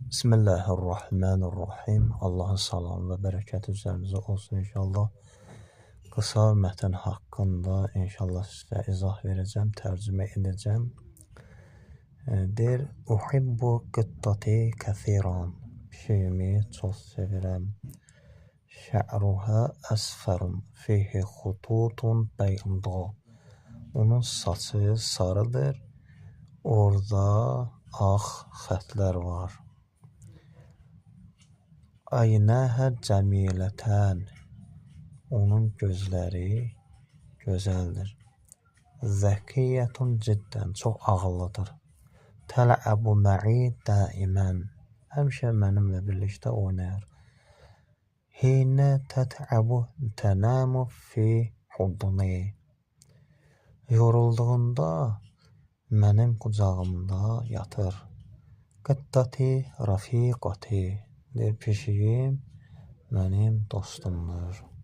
Bismillahirrahmanirrahim. Allahın salamı və bərəkəti üzərinizə olsun inşallah. Qısa mətn haqqında inşallah sizə izah verəcəm, tərcümə edəcəm. Deyir, Uhibbu qıttati kəsiran. Pişiyimi çox sevirəm. Şə'ruha əsfərun fihi xututun beyda. Onun saçı sarıdır. Orada ağ xətlər var. Aynəhə cəmilətən. Onun gözləri gözəldir. Zəkiyyətun ciddən, çox ağıllıdır. Tələ'əbu mə'i daimən. Həmişə mənimlə birlikdə oynayır. Hinə tət'əbu tənəmu fi hudni. Yorulduğunda mənim qucağımda yatır. Qıttati rafiqati. Deyir, pişiyim mənim dostumdur.